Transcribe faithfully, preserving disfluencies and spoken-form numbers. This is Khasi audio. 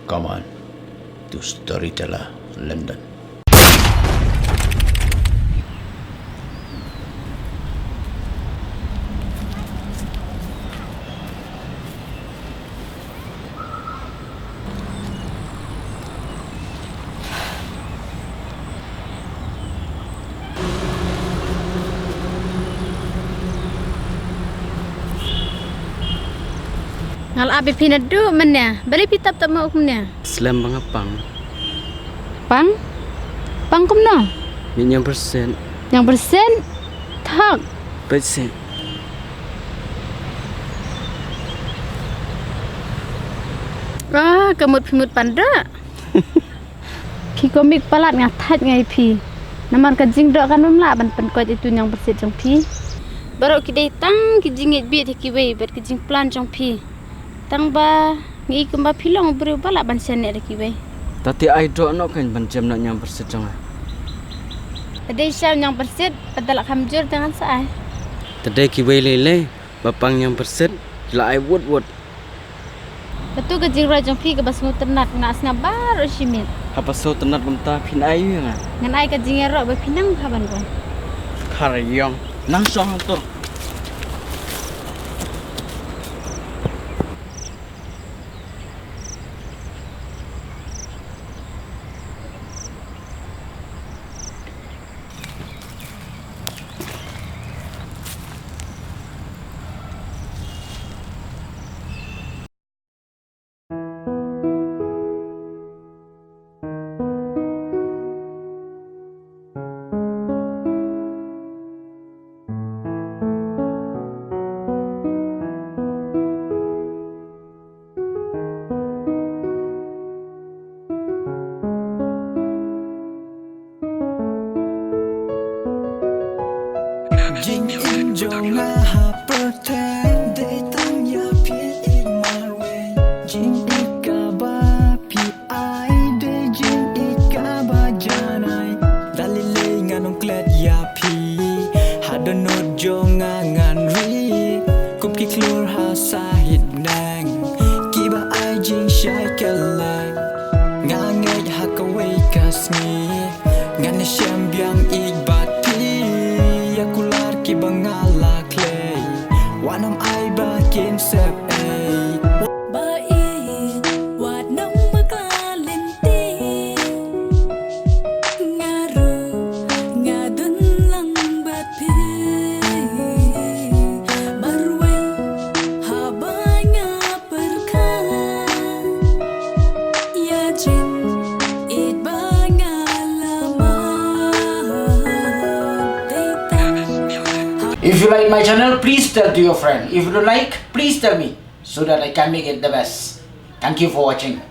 Come on to Storyteller London. Nga la ap ïa phi naduh mynne. Balei phi tap tap ma u kumne? Slem ba nga pang. Pang? Pang kumno? Mih ñiangpyrsit. Ñiangpyrsit? Thok. Pyrsit. Ah, ka mut phi mut pan da. Phi komik palat, nga thait nga ïa phi. Namar ka jingdoh kan ym lah ban pynkoit ïa utu ñiangpyrsit jong phi. Baroh ki dei tang ki jingngeit bieit ha kiwei bad ki jingplan jong phi. Tang ba ngi i kumba phi long u briew ba lah ban shaniah da kiwei. Ta te ai doh noh kan ban jem noh ñiangpyrsit jong nga. Ta dei sha ñiangpyrsit, ba ta lah kham jur te ngan sa ai. Ta dei kiwei lei lei ba pang ñiangpyrsit, ki la ai wut wut. Katu ka jingroi jong phi kaba sngewtynnat, nga sngap baroh shi miet. Haba sngewtynnat kumta phin ai ïa nga? Ngan ai ka jingïaroh ba phi nang bha ban roi. Khar ïong, nang shong hangto. Jingim jong nga ha pyrthei dei tang ïa phi ïeit marwei. Jingïeit kaba phi ai dei jingïeit kaba janai. Da lei lei ngan ym klet ïa phi. Ha dohnud jong nga ngan ri kum ki khlur ha sahit neng. Kiba ai jingshai kylleng. Nga ngeit ha kawei ka sngi ngan ïashem biang ïeit bad phi. Ïa kular kiba nga la khlei, wat nym ai ba kin sep ei. Ba ïeit wat nym bakla lynti. Nga ruh nga don lang bad phi. Marwei haba nga pyrkhat ïa jingïeit ba nga la mad. Dei tang ha. If you like my channel, please tell to your friend. If you don't like, please tell me so that I can make it the best. Thank you for watching.